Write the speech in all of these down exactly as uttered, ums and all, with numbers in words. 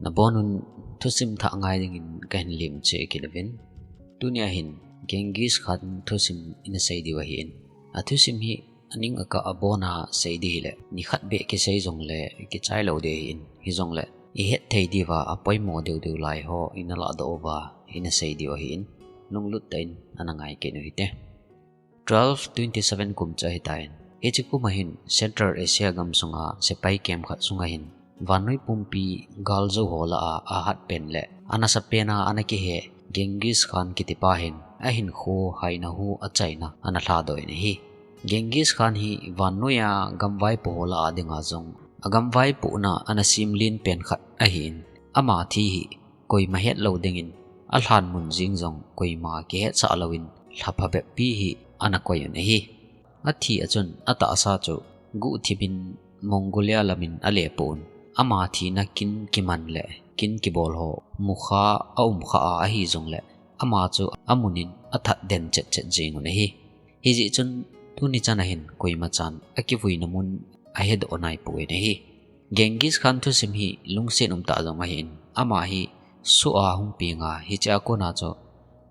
Nabonun thusim thah ngai dingin kahin lim cheh kit uvin. Tunia hin Genghis Khan thusim ina sei diu ahin. Athusim hi aning akah a abona sei ding hileh, nikhat beh kisei jongleh kichai lou ding ahin. Hijongleh ihet thei diuva apoimo deu deu lai ho ina lahdoh uva ina sei diu ahin. Lunglut tah in ana ngai kit u hite. Twelve twenty seven kum chu ahitan. Hiche kum ahin Central Asia gamsunga sepai camp khat sunga hin vannoi pumpi galjou ho lah a ahat pen le anasa pen a ana kihe Genghis Khan kitipa hin ahinkho haina hu achaina ana lhadoh in ahi. Genghis Khan hi vannoi a gamvaipo ho lah a dinga jong agamvaipohna ana simlen pen khat ahin. Ama thi hi koima hetlou dingin alhan mun jing jong koima kihetsah louvin lhapha beppi hi ana koi un ahi. Athi a chun atahsa chu guhthim in Mongolia lamin alepoh un. Ama thina kin kiman le kin kibol ho mukha a umkha a ahi jongleh ama chu amun in athat den chet chet jing un ahi. Hijeh chun tuni chan ahin koima chan akivuina mun ahedoh naipoi ahi. Genghis Khan thusim hi lungset umtah jong ahin. Ama hi soh a hung peng a, hichea kona chu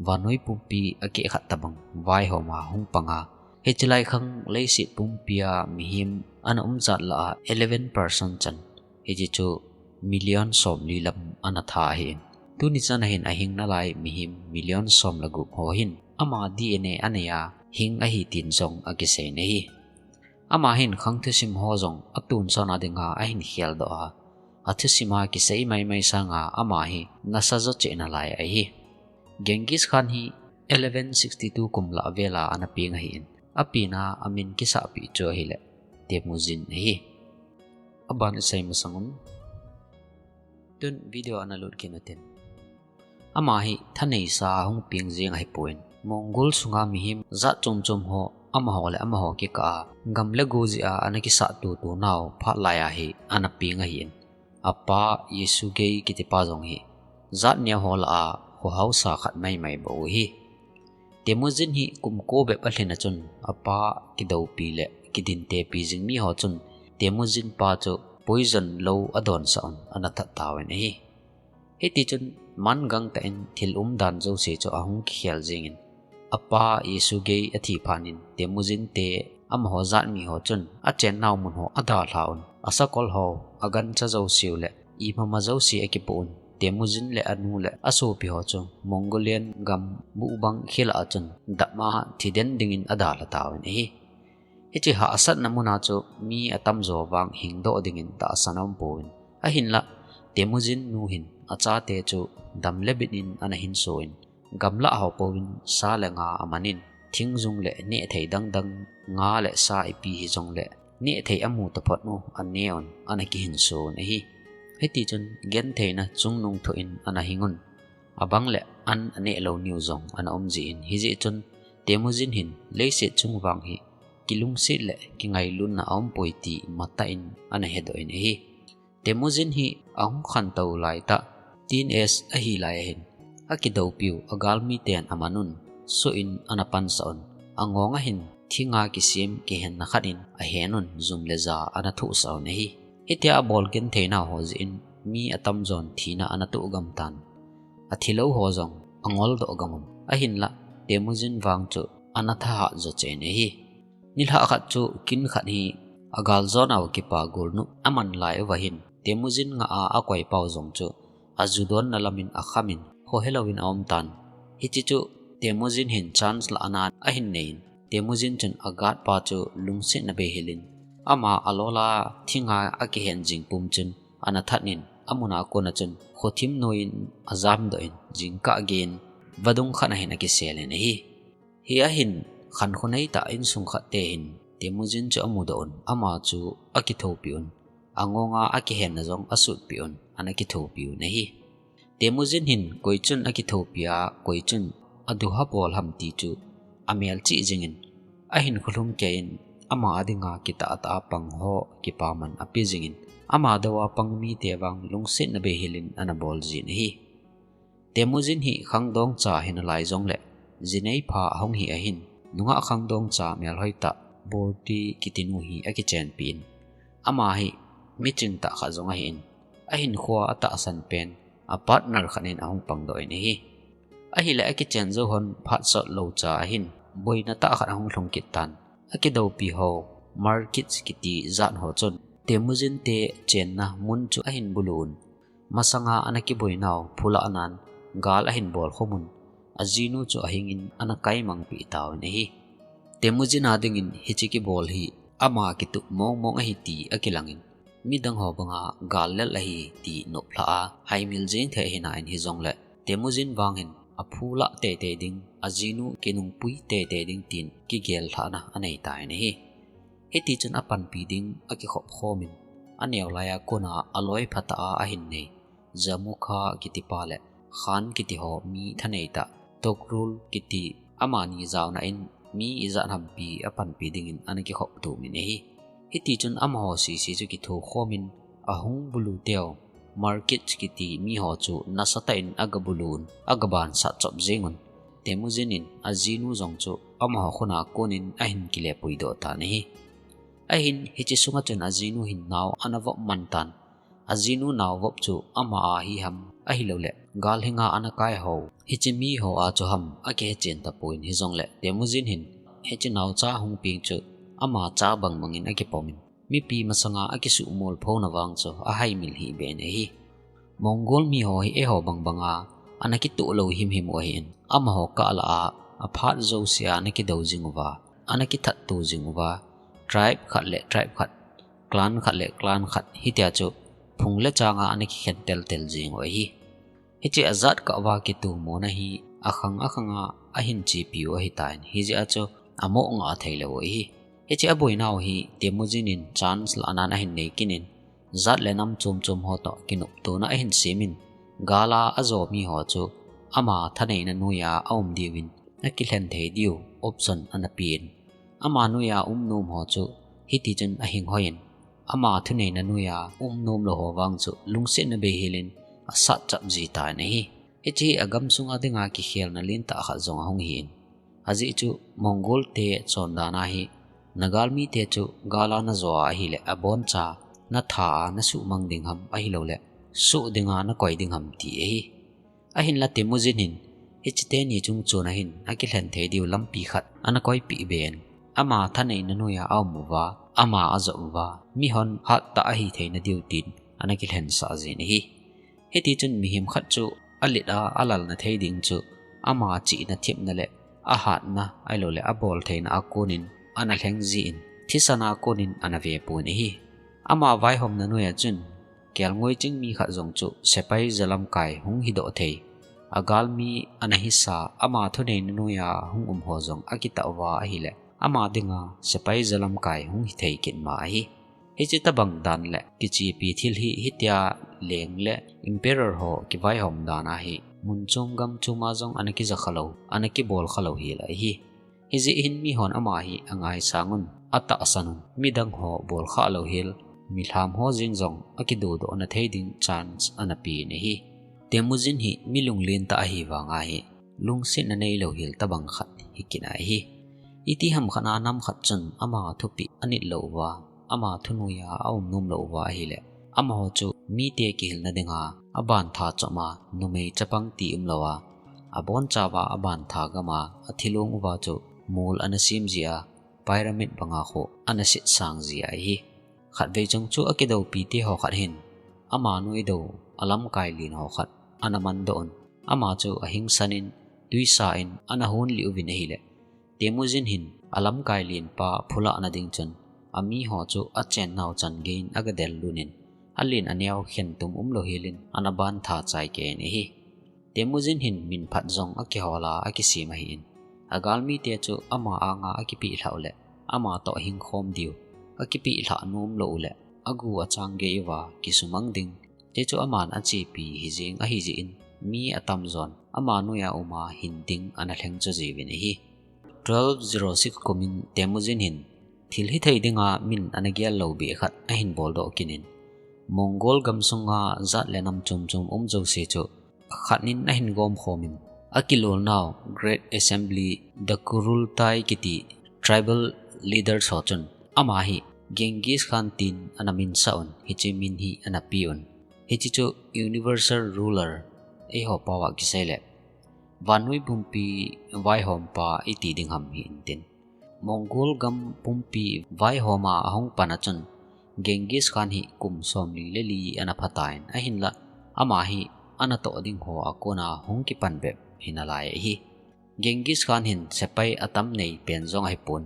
vannoi pumpi akeh khat tabang vaihom a hung pang a. Hiche lai khang leiset pumpi a mihem ana umjat lah a eleven percent chan, hiche chu million somli lam ana tha ahin. Tuni chan ahin ahing nalai mihem million som le gup ho hin ama D N A anei a hing ahi tin jong akisei in ahi. Ama hin khang thusim ho jong atonsot na dinga ahin kheldoh a, athusim a kisei maimai sanga ama hi nasa jo cheh nalai ahi. Genghis Khan hi eleven sixty two kum lah vel a ana peng ahin, apen a amin kisahpi chu ahileh Temujin ahi. Aban isei masang un. Tun video ana lut kit utin. Ama hi thaneisa a hung peng jeng ahipon, Mongol sunga mihem jat chom chom ho amaho le amaho kikah a gam le go jeh a ana kisah tutu nau phat lai a hi ana peng ahin. Apa Yesugei kitipa jong hi jat neo ho lah a kho haosa khat maimai bou ahi. Temujin hi kum ko bep alhin a chun apa kidoupi le kidintepi jing mi ho chun Temujin pa chu poison lou adonsah un ana that tauvin ahi. Hiti chun man gangtah in thil umdan jouse chu ahung kikhel jengin, apa Yesugei athi phat in Temujin te amaho jat mi ho chun achen nau mun ho adalha un, asakol ho, agancha jouse u le ima ma jouse akipoh un, Temujin le anu le asopi ho chu Mongolian gam buhbang khel a chun dam a thiden dingin adalha tauvin ahi. Hiche hahsatna mun a chu mi atamjo vang hingdoh dingin tahsan aumpon, ahinlah Temujin nu hin achate chu dam le bit in ana hinso in, gamlah ho pouvin sa le nga amanin, thingjung le nehthei dangdang, nga le sa ipi hijongle nehthei amu taphot u aneun ana kihinso un ahi. Hiti chun gentheina chungnung thoh in ana hing un, abang le an aneh lou niu jong ana um jin, hijeh chun Temujin hin leiset chung vang hi kilungset le kingailutna aumpoi ti matah in ana hedoh in ahi. Temujin hi ahung khantou laitah, teenage ahi lai ahin, akidoupiu agalmi ten aman un, soh in ana pansah un, angong a hin thinga kisem kihenna khat in ahen un, jum le ja ana thohsah un ahi. Hitia abol genthei nau ho jeh in mi atamjon thina ana toh gam tan, athilou ho jong angoldoh gam un, ahinlah Temujin vang chu ana thahat jo cheh in ahi. Nilhah khat chu kin khat hi agaljon nau kipa golnop aman lai uva hin Temujin ngah a akoi pau jong chu ajudonna lamin akhamin khohelouvin aum tan. Hiche chu Temujin hin chance lah ana ahin nei in, Temujin chun aguard pa chu lungsetna bei helin, ama alol a thinga akihen jing pum chun ana that in, amun a kon a chun khothim noiyin ajamdoh in, jingkah geiyin vadung khat a hin akisel in ahi. Hia hin khankho neitah insung khat te hin Temujin chu amudoh un, ama chu akithopi un, angong a akihenna jong asutpi un, ana kithopi un ahi. Temujin hin koi chun akithopi a, koi chun aduha bol ham ti chu amelchih jingin, ahinkho lhumkeiyin ama a dinga kitahtah a pang ho kipaman ape jingin, ama dou a pang mite vang lungsetna bei helin ana bol jin ahi. Temujin hi khangdong cha hi nalai jongle, jinei pha ahung hi ahin, nungah khangdong cha melhoi tah, Borti kitinu hi akichenpi in, ama hi miching tah khat jong ahin, ahinkhoa atahsan pen a partner khat in ahung pangdoh in ahi. Ahileh akichen jou hon phat sot lou cha ahin boina tah khat ahung lhung kit tan. Akidoupi ho Markets kiti jat ho chun Temujin te chenna mun chu ahin bulu un. Masanga ana kiboinau phulahnan gal ahin bol khum un. Ajinu chu ahingin ana kaimangpeh tauvin ahi. Temujin a dingin hiche kibol hi ama kitup mong mong ahi ti akilangin, midang ho banga gal lel ahi ti noplhah a haimil jeng thei ahina in hijongleh Temujin vang hin aphulah teitei ding, ajinu kinungpui teitei ding tin kigel lhahna anei tan ahi. Hitichun apanpi ding akikhop khomin, aneo laiya kona aloi phatah a ahin nei Jamukha kiti pa le Khan kiti ho mi thanei tah, Togrul kiti amani jaona in mi ijat hampi apanpi dingin ana kikhop tumin ahi. Hitichun amaho sese chu kitho khomin ahung bulu teu Markets kiti miho chu nasatah in agabulu un, agabansat chop jeng un. Temujin in ajinu jong chu amaho khuna konin ahin kilepuidoh tan ahi. Ahin hiche sunga chun ajinu hin nao ana vop man tan. Ajinu nao vop chu ama a hi ham ahilouleh gal hinga ana kai ho hiche miho a chu ham akihechen tapon hijongleh Temujin hin hiche naocha hung peng chu ama cha bang bangin akipomin, mipi masanga akisuhmol phona vang chu ahaimil hih ben ahi. Mongol miho hi eiho bang banga ana kitoh lou himhim u ahin, amaho kah lah a aphat jousea ana kidou jing uva, ana kithat to jing uva, tribe khat le tribe khat, clan khat le clan khat hitia chu phung le changa ana kikhen teltel jing u ahi. Hiche ajat kah uva kitomona hi akhang akhanga ahin chepi u ahitan, hijeh a chu amo ngah theilou u ahi. Hiche aboinau hi Temujin in chance lahnan ahin nei kit in, jat le nam chom chom ho toh kinoptona ahin semin, gala ajo miho chu ama thaneina noiya aum diuvin akilhen thei diu option ana pen. Ama noiya um nom ho chu hitichun ahing hoiyin, ama thuneina noiya um nomlou ho vang chu lungsetna beihel in asat chap ji tan ahi. Hiche hi agamsunga dinga kikhelna lentah khat jong ahung hin, ajeh chu Mongol te chondan a hi nagalmi te chu gala najo a ahileh aboncha natha a nasuhmang ding ham ahilouleh soh dinga nakoi ding ham ti ahi. Ahinla Temujin hin hiche teni chung chon ahin akilhen thei diu lampi khat ana koipeh ben. Ama thaneina noiya aum uva, ama ajop uva, mihon hattah ahi theina diu tin ana kilhensah jin ahi. Hitichun mihem khat chu alet a alalna thei ding chu ama chihna thepna le ahatna ahilouleh abol theina a konin ana lheng jin, thisan a konin ana vepon ahi. Ama vaihomna noiya chun kelngoi ching mi khat jong chu sepai jalamkai hung hidoh thei, agalmi ana hisa, ama thuneina noiya hung um ho jong akitah uva ahileh ama dinga sepai jalamkai hung hithei kit ma ahi. Hiche tobang dan le kichepi thil hi hitia leng le emperor ho kivaihom dan ahi, mun chom gam choma jong ana kija khalou, ana kibol khalou hel ahi. Hijeh hin mihon ama hi angaisangun, atahsanun, midang ho bolkhah louhel, milham ho jeng jong akidodohna thei ding chance ana pen ahi. Temujin hi mi lunglentah ahi vanga hi lungsetna neilou hel tobang khat hi kit ahi. Itiham khat a nam khat chun ama thupeh anit lou uva, ama thunoiya aum nomlou uva ahileh, amaho chu mite kihilna dinga abantha choma numei chapang ti umlouva, abonchauva abantha gama athilong uva chu mol ana sem jia, pyramid banga khu ana setsang jia ahi. Khatvei chung chu akidoupi te ho khat hin ama noidou alamkai len ho khat ana mandoh un, ama chu ahingsan in, twisa in ana honlih uvin ahileh, Temujin hin alamkai lenpa phulahna ding chun amiho chu achennau chan geiyin agadel lut in, alen aneo khentum umlou hel in ana bantha chai kei in ahi. Temujin hin minphat jong akihol a akisem ahin, agalmite chu ama anga akipehlhah uleh ama toh hingkhom diu, akipehlhah nomlou uleh agu achang gei uva kisumang ding, hiche chu aman achepi hijeng ahijeh in, mi atamjon ama noiya uma hin ding ana lhengcha jiuvin ahi. Twelve zero six kumin Temujin hin thil hithei dinga min ana gel lou beh khat ahin boldoh kit in, Mongol gamsunga jat le nam chom chom um jouse chu khat nin ahin gomkhomin, akilolnau Great Assembly, the Kurultai kiti tribal leaders ho chun ama hi Genghis Khan tin ana minsah un, hiche min hi ana pe un. Hiche chu universal ruler, eiho pao a kisei le vannoi pumpi vaihompa iti ding ham hi intin. Mongol gam pumpi vaihoma ahung pan a chun Genghis Khan hi kum somli le li ana phatai, ahinla ama hi ana toh ding ho a kona hung kipan bep hi nalai ahi. Genghis Khan hin sepai atam nei pen jong ahipon,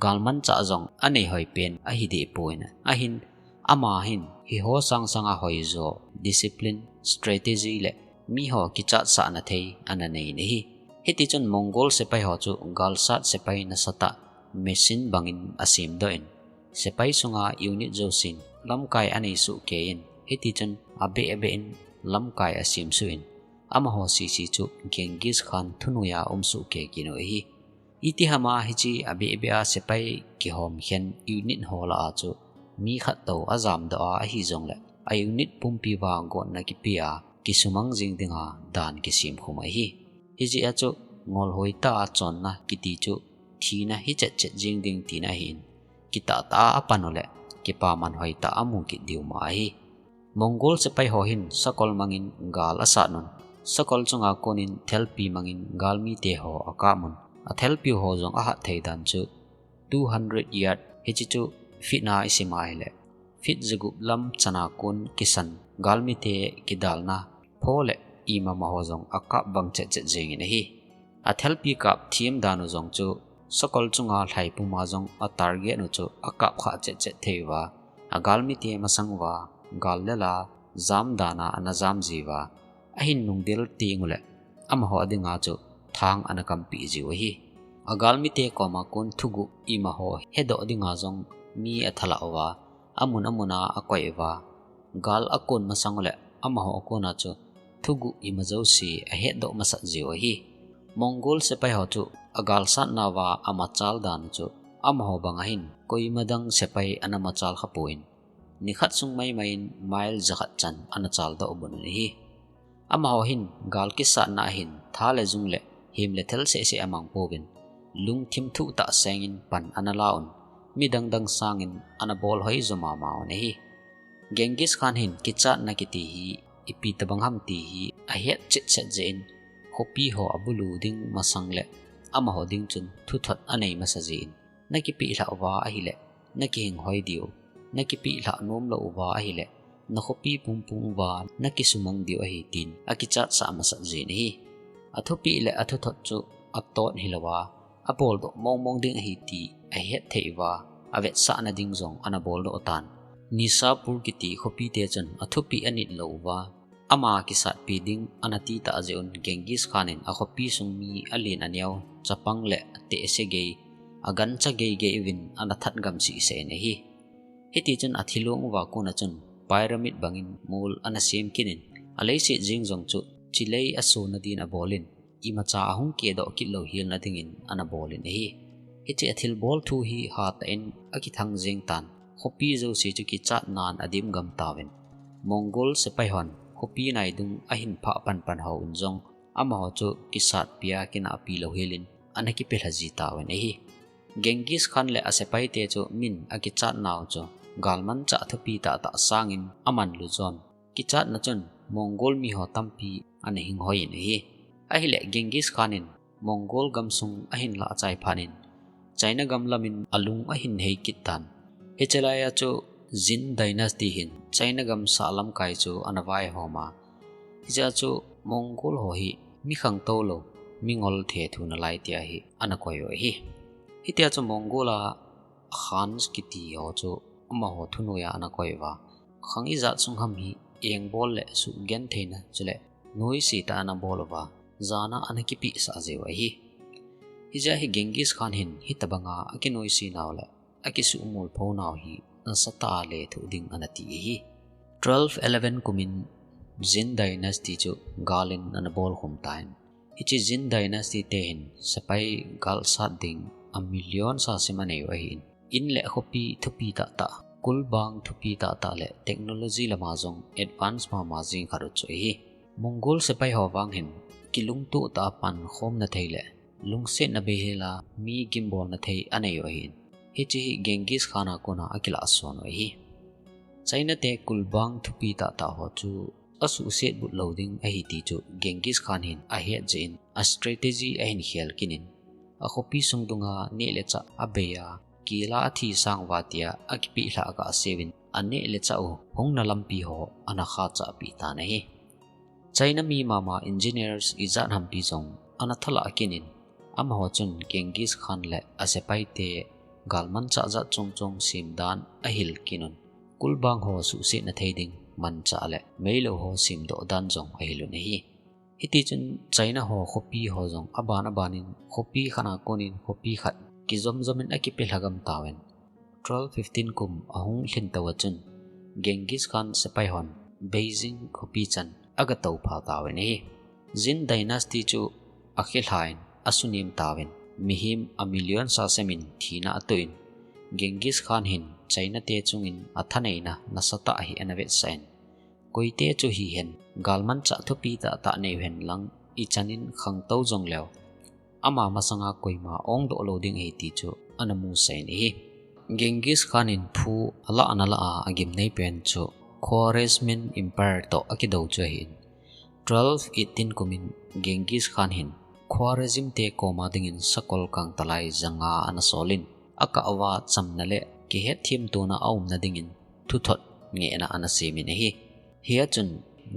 galmanchah jong anei hoi pen ahi deh pon, ahin ama hin hiho sangsang a hoijo, discipline, strategy le miho kichatsahna thei ana nei in ahi. Hiti chun Mongol sepai ho chu galsat sepai nasatah machine bangin asemdoh in, sepai sunga unit jousen lamkai anei sohkei in, hiti chun abeh abeh in lamkai asemsuh in, amaho sese chu Genghis Khan thunoiya um sohkei kit u ahi. Iti hama hiche abeh beh a sepai kihomkhen unit ho lah a chu mi khat tou ajamdoh a ahi jongle a unit pumpi uva gotna kipe a kisumang jing dinga dan kisemkhum ahi. Hijeh a chu ngol hoitah a chonna kiti chu thina hi chetchet jing ding tina ahin, kitahtah a apan u le kipaman hoitah amu kit diu ma ahi. Mongol sepai ho hin sakol mangin gal asat un, sakol chunga konin thelpi mangin galmite ho akap un, athelpi ho jong ahat thei dan chu two hundred yard, hiche chu feet na isim a ahile feet jagup lam chana kon kisan galmite kidalna pho le imama ho jong akap vang chetchet jengin ahi. Athelpi kap them dan u jong chu sakol chunga lhai puma jong atarget u chu akap kha chetchet thei uva, agalmite masang uva gal lela jam dana ana jam jiuva, ahin nungdel teng u le amaho dinga chu thang ana kampeh jiu ahi. Agalmite koma kon thuguh imaho hedoh dinga jong mi athalah uva, amun amuna akoi uva, gal akon masang u le amaho akona chu thuguh ima jouse ahetdoh masat jiu ahi. Mongol sepai ho chu agalsatna uva amachal dan u chu amaho banga hin koima dang sepai ana machal khapon, nikhat sung maimai in mile jakhat chan ana chaldoh bun un ahi. Amaho hin gal kisatna ahin tha le jung le hem le thel sehseh amang pouvin, lungthim thuhtah sengin pan ana la un, midang dang sangin ana bol hoi jo mama un ahi. Genghis Khan hin kichatna kiti hi ipi tobang ham ti hi ahet chetchet jeh in, khopi ho abulu ding masang le amaho ding chun thuthot anei masa jin, nakipeh lhah uva ahile nakihing hoi diu, nakipeh lhah nomlou uva ahile nakhopi pumpum uva nakisumang diu ahi, tin akichatsah masat jin ahi. Athupeh le athuthot chu atot hilouva, aboldoh mongmong ding ahi ti ahet thei uva, avetsahna ding jong ana boldoh tan. Nishapur kiti khopite chun athupeh anit lou uva, ama kisatpi ding ana titah jeh un Genghis Khan in akhopi sung mi alen aneo, chapang le atehse gei, agancha geigei uvin ana that gamsih sah in ahi. Hiti chun athilong uva kona chun pyramid bangin mol ana sem kit in, aleiset jeng jong chu chilei asona din abol in, imacha ahung kedoh kit lou helna dingin ana bol in ahi. Hiche athilbol thu hi hatah in akithang jeng tan, khopi jouse chu kichatnan adim gam tauvin, Mongol sepai hon khopi naidung ahin phah panpan hou un jong amaho chu kisatpi a kinahpi lou helin ana kipelha ji tauvin ahi. Genghis Khan le asepaite chu min akichatnau chu galmanchah thupi tahtah sangin amanlu jon, kichatna chun Mongol miho tampi ana hing hoi in ahi. Ahile Genghis Khan in Mongol gamsung ahin lahchai phat in China gam lamin alung ahin hei kit tan. Hiche laiya chu Jin Dynasty hin China gam sahlamkai chu ana vaihom a, hijeh a chu Mongol ho hi mi khangtou lou, mi ngol thethu nalai tia hi ana koi u ahi. Hitia chu Mongol a Khans kiti ho chu amaho thunoiya ana koi uva, khang ijat sung ham hi engbol le suhgentheina chule noise tah ana bol uva, jana ana kipehsah jiu ahi. Hijeh a hi Genghis Khan hin hitobanga akinoise nau le akisuhmolpho nau hi nasatah a lethuh ding ana ti ahi. Twelve eleven kumin Jin Dynasty chu galin ana bolkhum tan. Hiche Jin Dynasty te hin sepai galsat ding a million sa sim anei u ahin, in le khopi thupi tahtah, kulbang thupi tahtah le technology lama jong advance mama jing khat u chu ahi. Mongol sepai ho vang hin kilungtoh tah a pankhomna thei le lungsetna beihela mi gimbolna thei anei u ahin, hiche hi Genghis Khan a kona akilah son u ahi. China te kulbang thupi tahtah ho chu asuhset but lou ding ahi ti chu Genghis Khan hin ahet jeh in a strategy ahin khel kit in, akhopi sung dunga neh le chah abei a, kila athi sang uva tia akipeh lhah kah a seuvin, aneh le chah u hungna lampi ho ana khachah peh tan ahi. China mi mama engineers ijat hampi jong ana thalah kit in, amaho chun Genghis Khan le asepai te galmanchah jat chom chom sem dan ahil kit un, kulbang ho suhsetna thei ding manchah le meilou ho semdoh dan jong ahil un ahi. Hiti chun China ho khopi ho jong aban aban in khopi khat a kon in khopi khat kijom jom in akipeh lha gam tauvin, twelve fifteen kum ahung lhin tou a chun Genghis Khan sepai hon Beijing khopi chan aga tou pha tauvin ahi. Jin dynasty chu akhe lha in asunem tauvin, mihem a million sa sem in thina atoh in, Genghis Khan hin China te chung in athaneina nasatah hi ana vetsah in, koite chu hihen, galmanchah thupi tahtah neiu hen lang, ichan in khangtou jong leu, ama masanga koima ongdoh lou ding ahi ti chu ana musah in ahi. Genghis Khan in phu alah ana lah a, agimnei pen chu Khwarezmian Empire toh akidou chu ahin, twelve eighteen kum in Genghis Khan hin Khwarezm te koma dingin sakol kangtalai janga ana sol in, akah uva chamna le kihetthem tona aumna dingin thuthot ngehna ana sem in ahi. Hia chun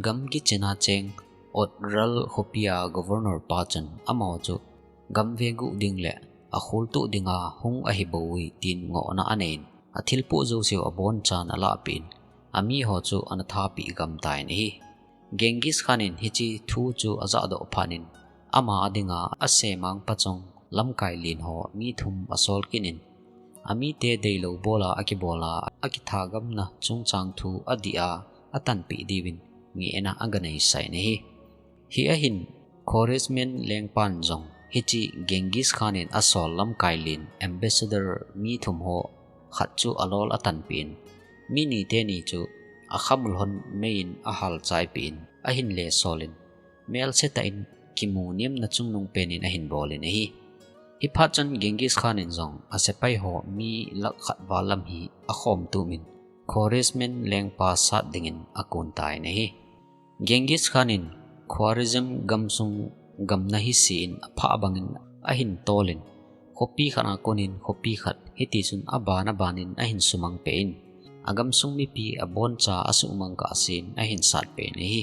gam kichen a cheng Otral khopi a governor pa chun amaho chu gam veng guh ding le akholtoh dinga hung ahi bou uve tin ngohna anei in, athilpoh jouseu abonchan alahpeh in, amiho chu ana thapeh gam tan ahi. Genghis Khan in hiche thu chu ajahdoh phat in, ama a dinga asemang pachong lamkai len ho mi thum asol kit in, amite deilou bol a akibol a, akithagamna chungchang thu adih a atanpeh diuvin ngehna aga neisah in ahi. Hia hin Khwarezmian lengpan jong hiche Genghis Khan in asol lamkai len ambassador mi thum ho khat chu alol atanpeh in, mi ni teni chu akhamul hon mei in ahal chaipeh in, ahin le sol in, melse tah in kimu nemna chungnung pen in ahin bol in ahi. Hiphat chun Genghis Khan in jong asepai ho mi lakh khat val lam hi akhom tum in, Khwarezmian lengpa sat dingin akon tan ahi. Genghis Khan in Khwarezm gamsung gamna hi se in aphah bangin ahin tol in, khopi khat a kon in khopi khat hiti chun aban aban in ahin sumang peh in, agamsung mipi aboncha asuhmang kah a sen ahin sat peh in ahi.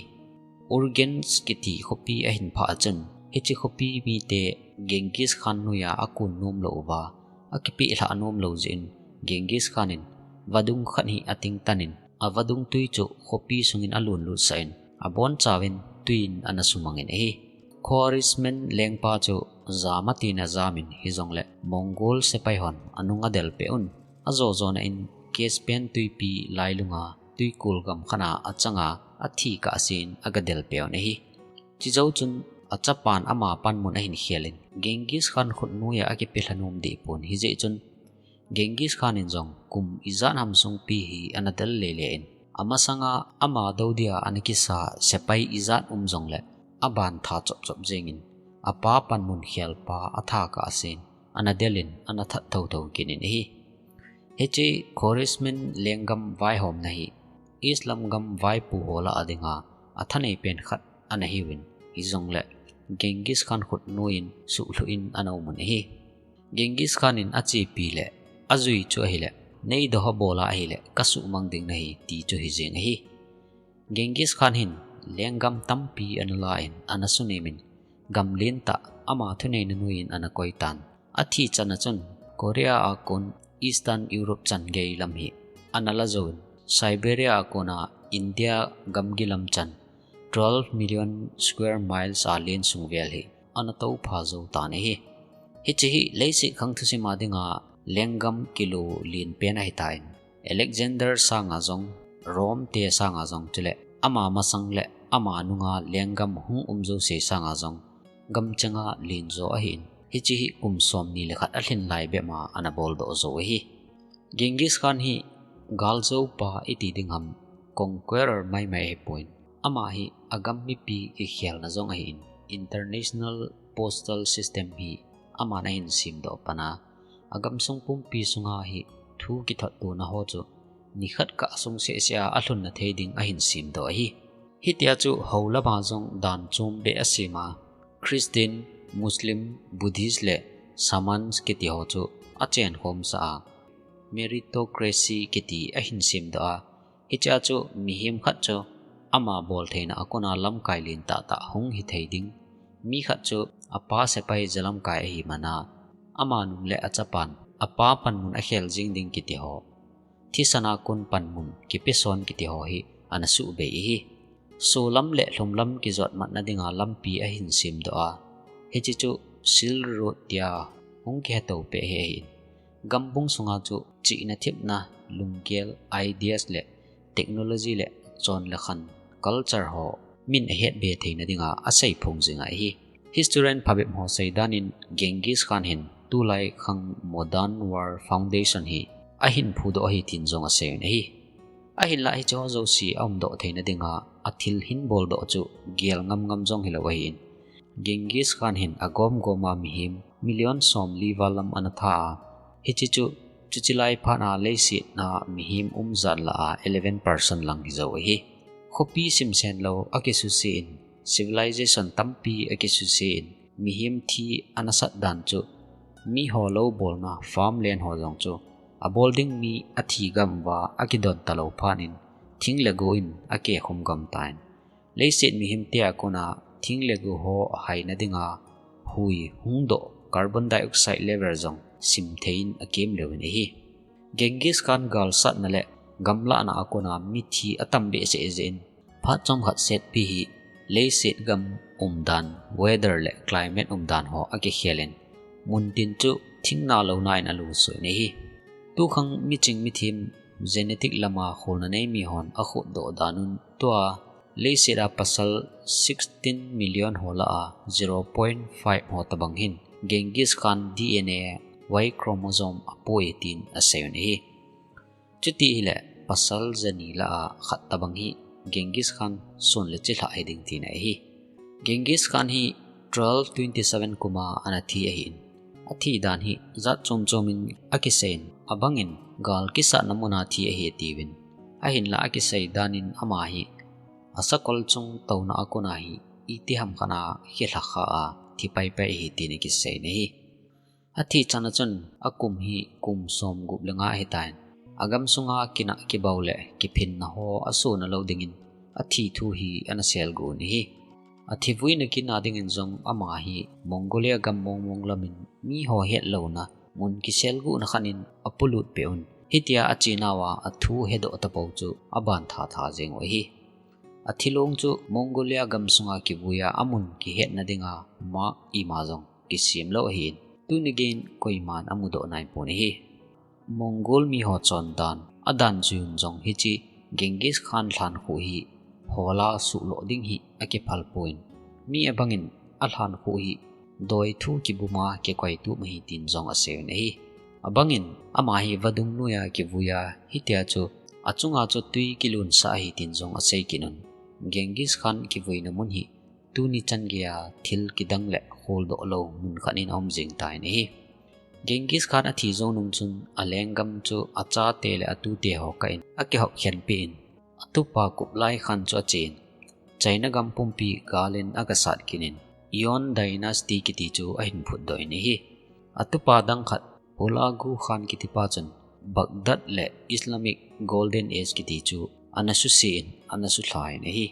Urgench kiti khopi ahin phah a chun, hiche khopi mite Genghis Khan noiya akon nom lou uva, akipeh lhah nom lou jeh in, Genghis Khan in vadung khat hi ating tan in, avadung tui chu khopi sungin alun lut sah in, abonchauvin tui in ana sumang in ahi. Khwarezmian lengpa chu jam atin ajam in, hijongle Mongol sepai hon anung adel peh un, ajo jona in Caspian tuipi lailunga tuikul gam khat a achanga athi kah a sen aga del peh un ahi. Chujou chun achapan ama panmun ahin khel in, Genghis Khan khut noiya akipeh lha nom deh pon, hijeh chun Genghis Khan in jong kum ijat ham sungpi hi ana del lele in, amasanga ama dou dia ana kisa sepai ijat um jongle aban tha chop chop jeng in, apa panmun khelpa atha kah a sen ana del in, ana that thotho kit in ahi. Hiche Khwarezmian lenggam vaihomna hi Islam gam vaipo ho lah a dinga athanei pen khat ana hiuvin, hijongle Genghis Khan khut noiyin suhlhuh in ana um un ahi. Genghis Khan in achepi le ajui chu ahile, neidoh a bol a ahile kasuhmang ding nahi ti chu hijeng ahi. Genghis Khan hin lenggam tampi ana la in, ana sunem in, gam lentah ama thuneina noiyin ana koi tan. Athi chan a chun Korea a kon Eastern Europe chan gei lam hi ana la jouvin, Siberia a kona India gamgi lam chan twelve million square miles a len sung vel hi ana toupha jou tan ahi. Hiche hi leiset khang thusim a dinga lenggam kilo len pen ahitan, Alexander sanga jong, Rome te sanga jong, chule ama masang le ama nunga lenggam hung um jouse sanga jong, gamchenga len jo ahin, hiche hi kum somni le khat alhin lai bep ma ana boldoh jou ahi. Genghis Khan hi galjoupa iti ding ham, conqueror maimai ahipon, ama hi agam mipi kikhelna jong ahin, International Postal System hi aman ahin semdoh pan a, agamsung pumpi sunga hi thu kithottona ho chu nikhat kah sung seh seh a alhun na thei ding ahin semdoh ahi. Hitia chu hou lama jong dan chom beh asem a, Christian, Muslim, Buddhist le Shamans kiti ho chu achen khom sah a, meritocracy kiti ahin semdoh a, hichea chu mihem khat chu ama bol theina a kona lamkai len tah tah hung hi thei ding. Mi khat chu apa sepai jalamkai ahi mana, ama nung le achapan apa panmun akhel jing ding kiti ho, thisan a kon panmun kipeson kiti ho hi ana suhbei ahi. Solam le lhumlam kijot matna dinga lampi ahin semdoh a, hiche chu Silk Road tia hung kiheto peh hi ahin. Gambung sunga chu chihna thepna, lunggel, ideas le technology le chon le khan, culture ho min ahet be theina dinga asei phong jing ahi. Historian phabep ho seidan in Genghis Khan hin tulai khang modern war foundation hi ahin phudoh ahi tin jong asei un ahi. Ahinlah hiche ho jouse aumdoh theina dinga athil hin boldoh chu gel ngam ngam jong hilou ahin. Genghis Khan hin agom gom a mihem million somli val lam ana tha a, hiche chu chuche lai phat a leiset a mihem um jat lah a eleven percent lang hijou ahi. Khopi simsen lou akisuse in, civilization tampi akisuse in, mihem thi ana sat dan chu, mi ho lou bolna farmland ho jong chu abol ding mi athi gam uva akidon talou phat in, thing le go in akekhum gam tan. Leiset mihem tia kona thing le go ho haina dinga hui hungdoh carbon dioxide level jong simthei in akem leu in ahi. Genghis Khan galsatna le gamlahna a kona mithi atam behseh jeh in, phat chomkhat setpi hi leiset gam umdan, weather le climate umdan ho akikhel in, muntin chu thing nalou na in alusuh in ahi. Tukhang miching mithem genetic lama kholna nei mi hon akhuhdoh dan un, tua leiset a pasal sixteen million ho lah a zero point five ho tabang hin Genghis Khan D N A Y chromosome apoi tin asei un ahi. Chuti hile pasal jani lah a khat tabang hi Genghis Khan sun le chilhah hiding tina ahi. Genghis Khan hi twelve twenty seven kuma ana thi ahin, athi dan hi jat chom chom in akisei in, abang in gal kisatna muna thi ahi atiuvin. Ahinlah akisei dan in ama hi asakol chung touna a kona hi itiham khat a khilha kha a thi paipai ahi tin akisei in ahi. Athi chan a chun akum hi kum somgup le nga ahitan, agam sunga kinah kibau le kiphinna ho asona lou dingin athi thu hi ana selguh un ahi. Athivuina kina dingin jong ama hi Mongolia gam mong mong lamin mi ho hetlouna mun kiselguhna khat in apolut peh un, hitia achenauva athu hedoh tapou chu aban tha tha jeng u ahi. Athilong chu Mongolia gam sunga kivuia amun kihetna dinga mark ima jong kisem lou ahin, tuni geiyin koiman amudoh naipon ahi. Mongol mi ho chondan, adan jui un jong hiche Genghis Khan lhankhuh hi hola suhloh ding hi akiphal pon, mi abangin alhankhuh hi doithu kibuma kikoitup ahi tin jong asei un ahi. Abangin ama hi vadung noija kivuia, hitia chu achunga chu twi kilunsah ahi tin jong asei kit un. Genghis Khan kivuina mun hi tuni chan geiya thil kidang le kholdoh lou mun khat in aum jing tan ahi. Genghis Khan athi jou nung chun alenggam chu achate le atute ho kah in akihop khenpeh in, atupa Kublai Khan chu achen, China gam pumpi gal in agasat kit in, Yuan Dynasty kiti chu ahin phutdoh in ahi. Atupa dang khat Hulagu Khan kitipa chun Baghdad le Islamic Golden Age kiti chu ana suse in, ana sulha in ahi.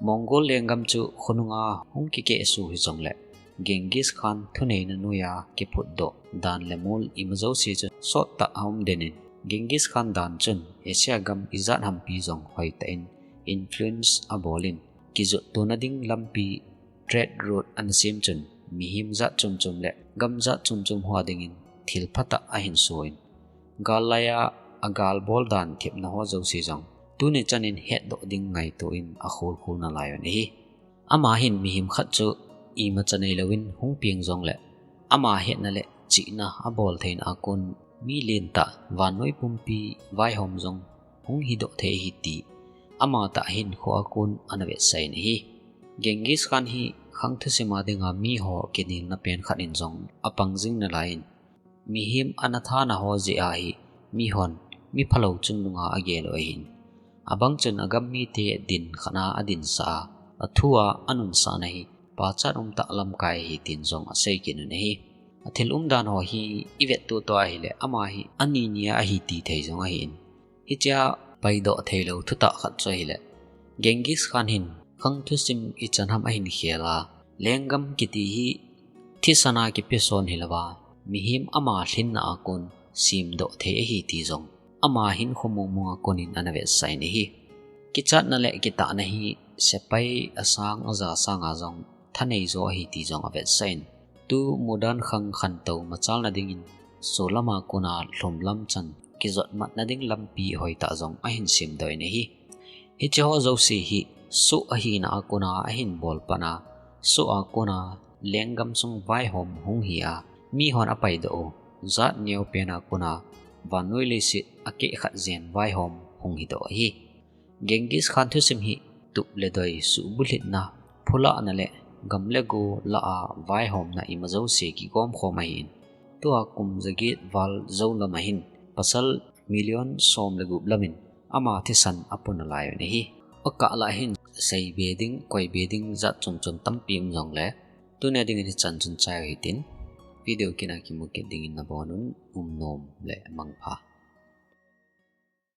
Mongol lenggam chu khonunga hung kikehsuh hijongle, Genghis Khan thuneina noija kiphutdoh dan le mol ima jouse chu sottah aum den in, Genghis Khan dan chun Asia gam ijat hampi jong hoitah in influence abol in, kijottona ding lampi, trade route, ana sem chun, mihem jat chom chom le gam jat chom chom ho dingin thil phatah ahin soh in, gal laiya agalbol dan thepna ho jouse jong tuni chan in hetdoh ding ngaito in akholkhol nalai un ahi. Ama hin mihem khat chu imacha neilouvin hung peng jongle, ama hetna le chihna abol theina a kon mi lentah vannoi pumpi vaihom jong hung hidoh thei ahi ti amatah hinkho a kon ana vetsah in ahi. Genghis Khan hi khang thusima dinga miho kinelna pen khat in jong apang jing nalai in, mihem ana thana ho jeh a hi mihon mi phalou chungnunga agel u ahin. Abang chun agam mite din khatna adinsah a, athua anunsahna hi pachat umtah lamkai ahi tin jong asei kit un ahi. Athil umdan ho hi ivet tutua ahile, ama hi ani nia ahi ti thei jong ahin. Hichea paidoh theilou thutah khat chu ahile, Genghis Khan hin khang thusim ichan ham ahin khel a, lenggam kiti hi thisana kipeson hilouva, mihem ama lhinna a kon semdoh thei ahi ti jong ama hinkho mongmong a konin ana vetsah in ahi. Kichatna le kitahna hi sepai asang aja sanga jong thanei jo ahi ti jong avetsah in. Tu mudan khang khantou machalna dingin, solama kona lhumlam chan kijotmatna ding lampi hoitah jong ahin semdoh in ahi. Hicheho jouse hi soh ahina a kona ahin bolpatna, soh a kona lenggam sung vaihom hung hi a, mihon apaidoh u, jat neopen a kona vannoi leiset akeh khat jen vaihom hung hidoh ahi. Genghis Khan thusim hi tup le doi, suhbulhitna, phulahna le gam le go lah a vaihomna ima jouse kigomkhom ahin. Tua kum jaget val jou lam ahin pasal million som le gup lamin ama thisan apu nalai un ahi. Akah lah hin seibe ding, koibe ding jat chom chom tampi um jongle, tunia dingin hichan chun chai u hitin, video kit a kimu kit dingin nabonun umnom le mangpha.